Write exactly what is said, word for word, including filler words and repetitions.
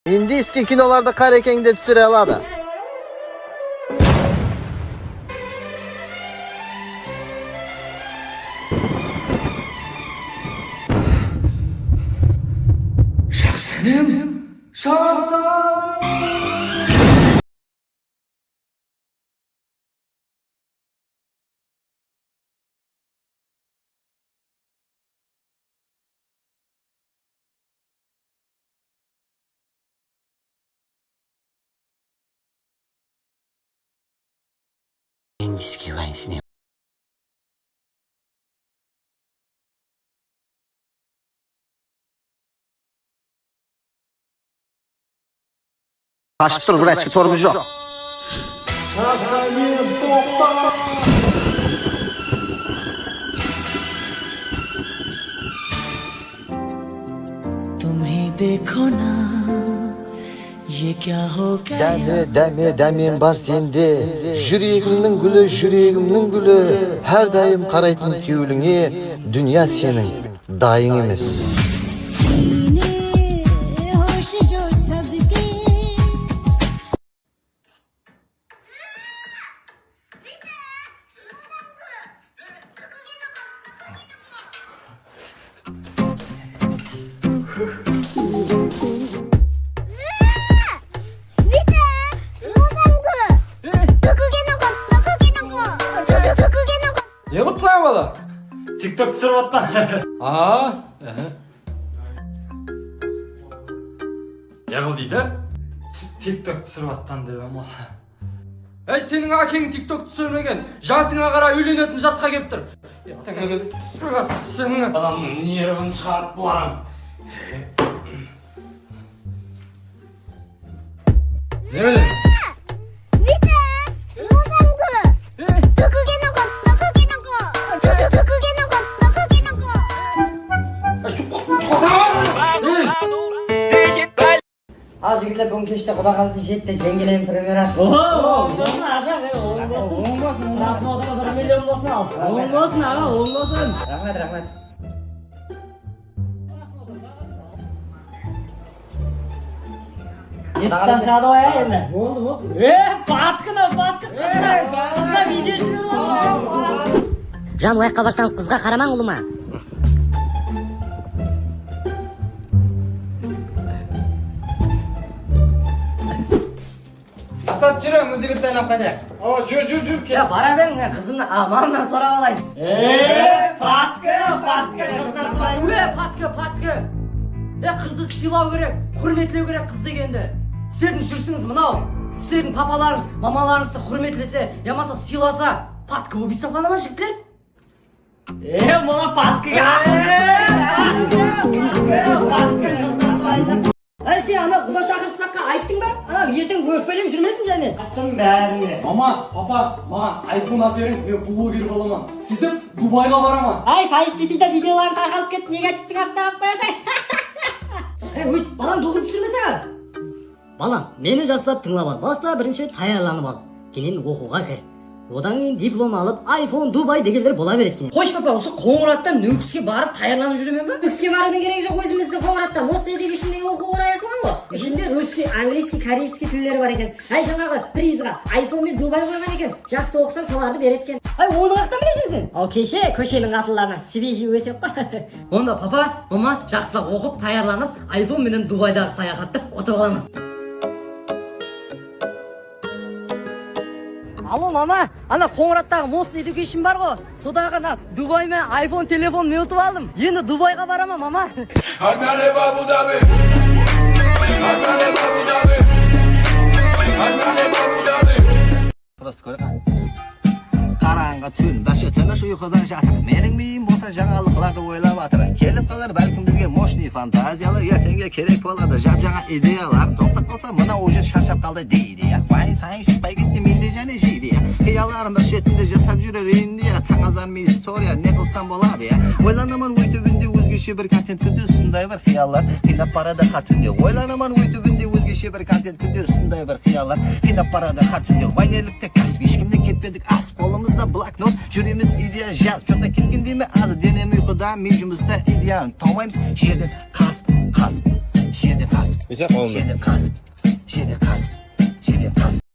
Indiyskiy kinolardı qarekeń de túsire aladı. Jaqsı adam. Jaqsı adam. Indiyskiy waynsnem. Qashıp tur, vrachka torımız joq. Tumhe dekho na, ye kya ho gaya? Dáme, dáme, dámem bar sende. Júregimniń gúli, júregimniń gúli. Hár dayım qaraytın kewlińe, dúnya seniń dayıń emes. Ne qılıpsań, bala? TikTok túsirip atpan. Aa, aha. Ne qıl deydi? T-, TikTok túsirip atpan dep ama. Ey, seniń ákeń TikTok túsirmegen. Jasıńa qara, úylenetin jasqa kelip tur. Adamnıń nervin shıǵarıp bularım. Ne? Al, jigitler, búgin keshte, Quda qálese, jetti jeńgelem premyerası. Oho, oń bolsın, aja, e, oń bolsın. Oń bolsın, oń bolsın. Prosmotr bir million bolsın, al. Oń bolsın, aǵa, oń bolsın. Raxmet, raxmet. YouTube'tan shıǵadı ǵoy, ya, endi. Boldı, boldı. E, Patka, Patka, qızlar, qızlar, video túsirip atır. Jan, oyaqqa barsańız, qızǵa qaramań, ulıwma. Asat, júr, muzeydi aylap qaytayıq. O, júr, júr, júr, kel. Ya, bara beriń, men qızımnı amamnan sorap alayın. E, Patka, Patka, qızlar sırayın. Úe, Patka, Patka. Ya, qızdı sıylaw kerek, húrmetlew kerek qız degendi. Sizlerdiń júrisińiz mınaw. Sizlerdiń papalarıńız, mamalarıńızdı húrmetlese, yamasa sıylasa, Patka bolıp esaplana ma, jigitler? E, mına Patkaǵa. Ey, sen anaw quda shaqırıspaqqa ayttıń ba? Anaw erteń ókpelep júrmesin jáne. Ayttım bárine. Mama, papa, maǵan iPhone áperiń, men bloger bolaman. Sóytip Dubayǵa baraman. Ay, Five City'da videolarıń tarqalıp ketti, negativtiń astına alıp qoyasań. Ey, óyt, balań doqım túsirme saǵan. Balam, meni jaqsılap tıńlap al. Basta birinshi tayarlanıp al. Keyin oqıwǵa kir. Odan keyin diplom alıp, iPhone, Dubay degenler bola beredi eken. Qosh, papa, usı Qońırattan Nókiske barıp tayarlanıp júremen ba? Nókiske barıwdıń keregi joq, ózimizdiń Qońırattan. Osınday edek ishindegi oqıw orayı ashılǵan ǵoy. Ishinde russkiy, angliyskiy, koreyskiy tiller bar eken. Háy, jańaǵı prizǵa iPhone men Dubay qoyǵan eken. Jaqsı oqısam, solardı beredi eken. Ay, onı qaqtan bileseń sen? Aw, keshe kósheniń qatınlarınan svejiy ósip qoy. Onda papa, mama, jaqsılap oqıp, tayarlanıp, iPhone menen Dubaydaǵı sayaxattı utıp alaman. Alo, mama, ana Qońırattaǵı Mosın Education bar ǵo, sodaǵı ana Dubay menen iPhone telefon men utıp aldım. Endi Dubayǵa baraman, mama. Prosto kóre. Qarańǵı tún, basha tınısh uyqıdan jatır. Meniń miyim bolsa jańalıqlardı oylap atır. Kelip qalır bálkim bizge moshnıy fantaziyalı, erteńge kerek boladı jap-jańa ideyalar. Toqtap qalsa mına uje sharshap qaldı deydi ya. Wayın sayın shıqpay ketti mende jáne jeydi ya. Qıyallarım bir shetinde jasap júrer Indiya. Tań azanmay istoriya, ne qılsam boladı ya. Oylanaman oy túbinde ózgeshe bir kontent kúnde usınday bir qıyallar qıynap baradı hár túnde. Oylanaman oy túbinde ózgeshe bir kontent kúnde usınday bir qıyallar qıynap baradı hár túnde. Vaynerlikte kásip, eshkimnen ketpedik asıp, qolımızda bloknot, júremiz ideya jaz. Joqta kelgende me azı, denem uyqıda, men jumısta, ideyanı tawmaymız, jerden qazıp, qazıp. Jerde qasıp. Jerde qasıp. Jerde qasıp. Jerde qasıp.